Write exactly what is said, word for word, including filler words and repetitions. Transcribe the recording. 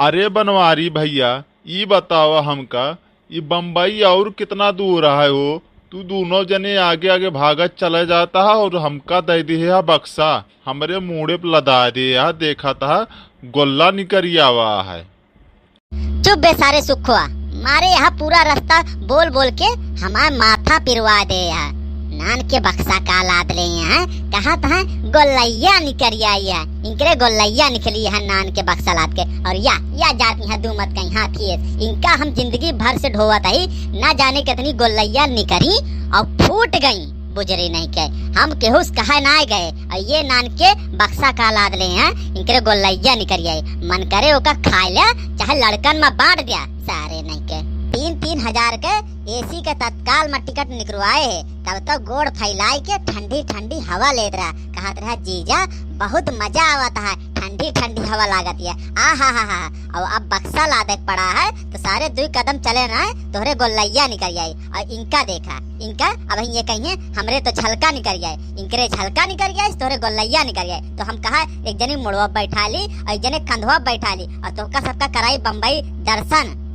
अरे बनवारी भइया, ई बतावा हमका, ई बम्बई अउर कितना दूर है हो? तू दूनों जने आगे आगे भागत चले जाता है अउर हमका दइ दिहे है बक्सा, हमरे मूड़े पे लदा दिहे है, देखत है गोल्ला निकरि आवा है। चुप बे सारे सुखवा, मारे यहाँ पूरा रस्ता बोल बोल के हमार माथा पिरवा दे है। नान के बक्सा का लाद ले हैं, कहत हैं गोल्लैया निकरि आई है, इनकरे गोल्लैया निकली है नान के बक्सा लाद के। अउर या, या जात यहाँ दू मत कहीं हाथी है, इनका हम जिंदगी भर से ढोवत ही, ना जाने कितनी गोल्लैया निकरी अउर फूट गई बुजरी नहीं के। हम केहू से कहे ना गए, अउर ये नान के बक्सा का लाद ले हैं, इनकरे गोल्लैया निकरि आई। मन करे ओका खाए ले, चाहे लड़कन में बांट दिया, सारे नहीं के। तीन तीन हजार के एसी के तत्काल में टिकट निकरवाए है, तब तक गोड़ फैलाए के ठंडी ठंडी हवा लेत रहा, कहत रहा, "जीजा, बहुत मजा आवत है, ठंडी ठंडी हवा लागत है, आ हा हा हा।" अउर अब बक्सा लादे के पड़ा है, तो सारे दुई कदम चले ना है, तोहरे गोल्लैया निकरि आई। अउर इनका देखा, इनका अब ये कहिए, "हमरे तो झलका निकरि आई।" इनकरे झलका निकरि आई, तोहरे गोल्लैया निकरि आई। तो हम कहा, एक जने मुड़वा बैठा ली अउर एक जने कंधवा बैठा ली अउर तोहका सबका कराई बम्बई दर्शन।